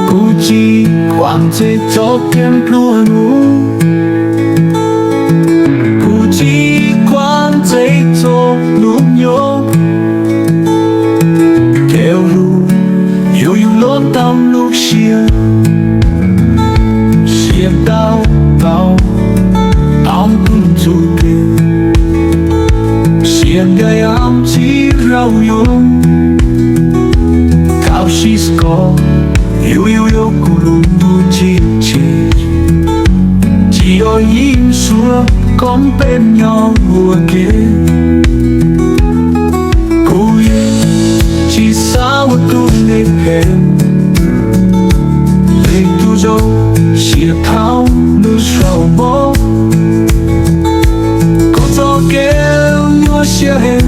Kuv tsis khuam txeeb txoj kev nplua nuj, kuv tsis khuam txeeb txoj hlub nyob, kev hlub yuav yug los tau lub siab, siab tau tau tau tus txuj kev, siab ncaim ab txhib rau yuav tau sib koom, yuav yuav yuav kuv lub ntuj tsis tseg, tsis yog yeej suav koob peb nyob ua ke. Kuv yeej tsis xav ua tus neeg phem, leej twg zoo siab thaum nws saum mob. Koj txoj kev nyuaj siab heev,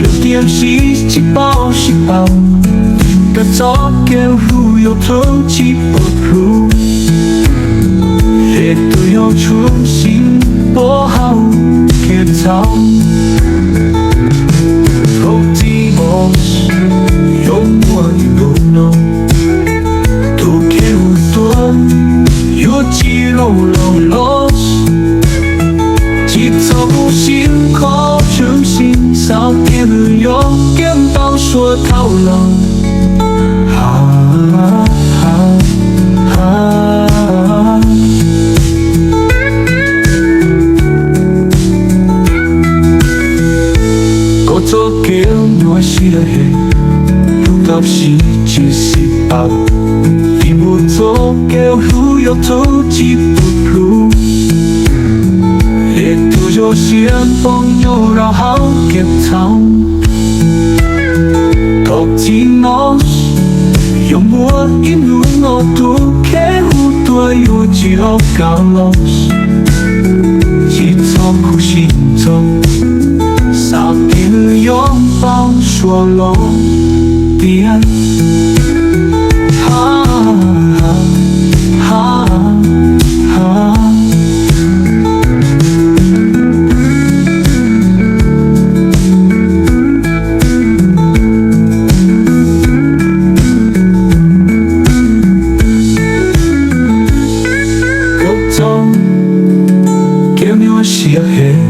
lub tiam sis tsis paub sib paub, koj txoj kev hlub yuav thwv tsis pub hlub, leej twg yuav tshwm sim pub hauv kev txhaum. Thaum txij no yuav muaj ib hnub no, tus kev hu tuaj yuav tsis laus laus los, tsis txhob kuv siab kho tshwm sim, xav tias nws yuav kiag tau suav thaum laus. Ha, ha, ha. Koj txoj kev nyuaj siab heev, hlub tab sis tsis xis pas, vim mus txoj kev hlub yuav thwv tsis pub hlub, leej twg zoo siab poob nyob rau hauv kev txhaum. Thaum txij no yuav muaj ib hnub no, tus kev hu tuaj yuav tsis laus kaus los, tsis txhob khuv xim txog, xav tias nws yuav paub suav los tias. Ha, ha, ha. Koj txoj kev nyuaj siab heev,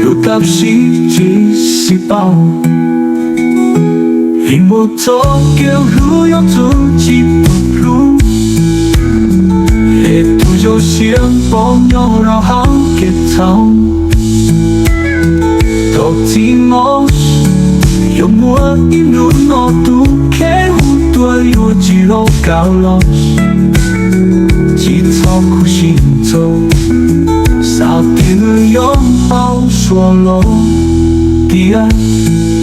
hlub tab sis tsis xis pas, vim mus txoj kev hlub yuav thwv tsis pub hlub, leej twg zoo siab poob nyob rau hauv kev txhaum. Thaum txij no yuav muaj ib hnub no, tus kev hu tuaj yuav tsis laus kaus los, tsis txhob khuv xim txog, xav tias nws yuav paub suav los tias.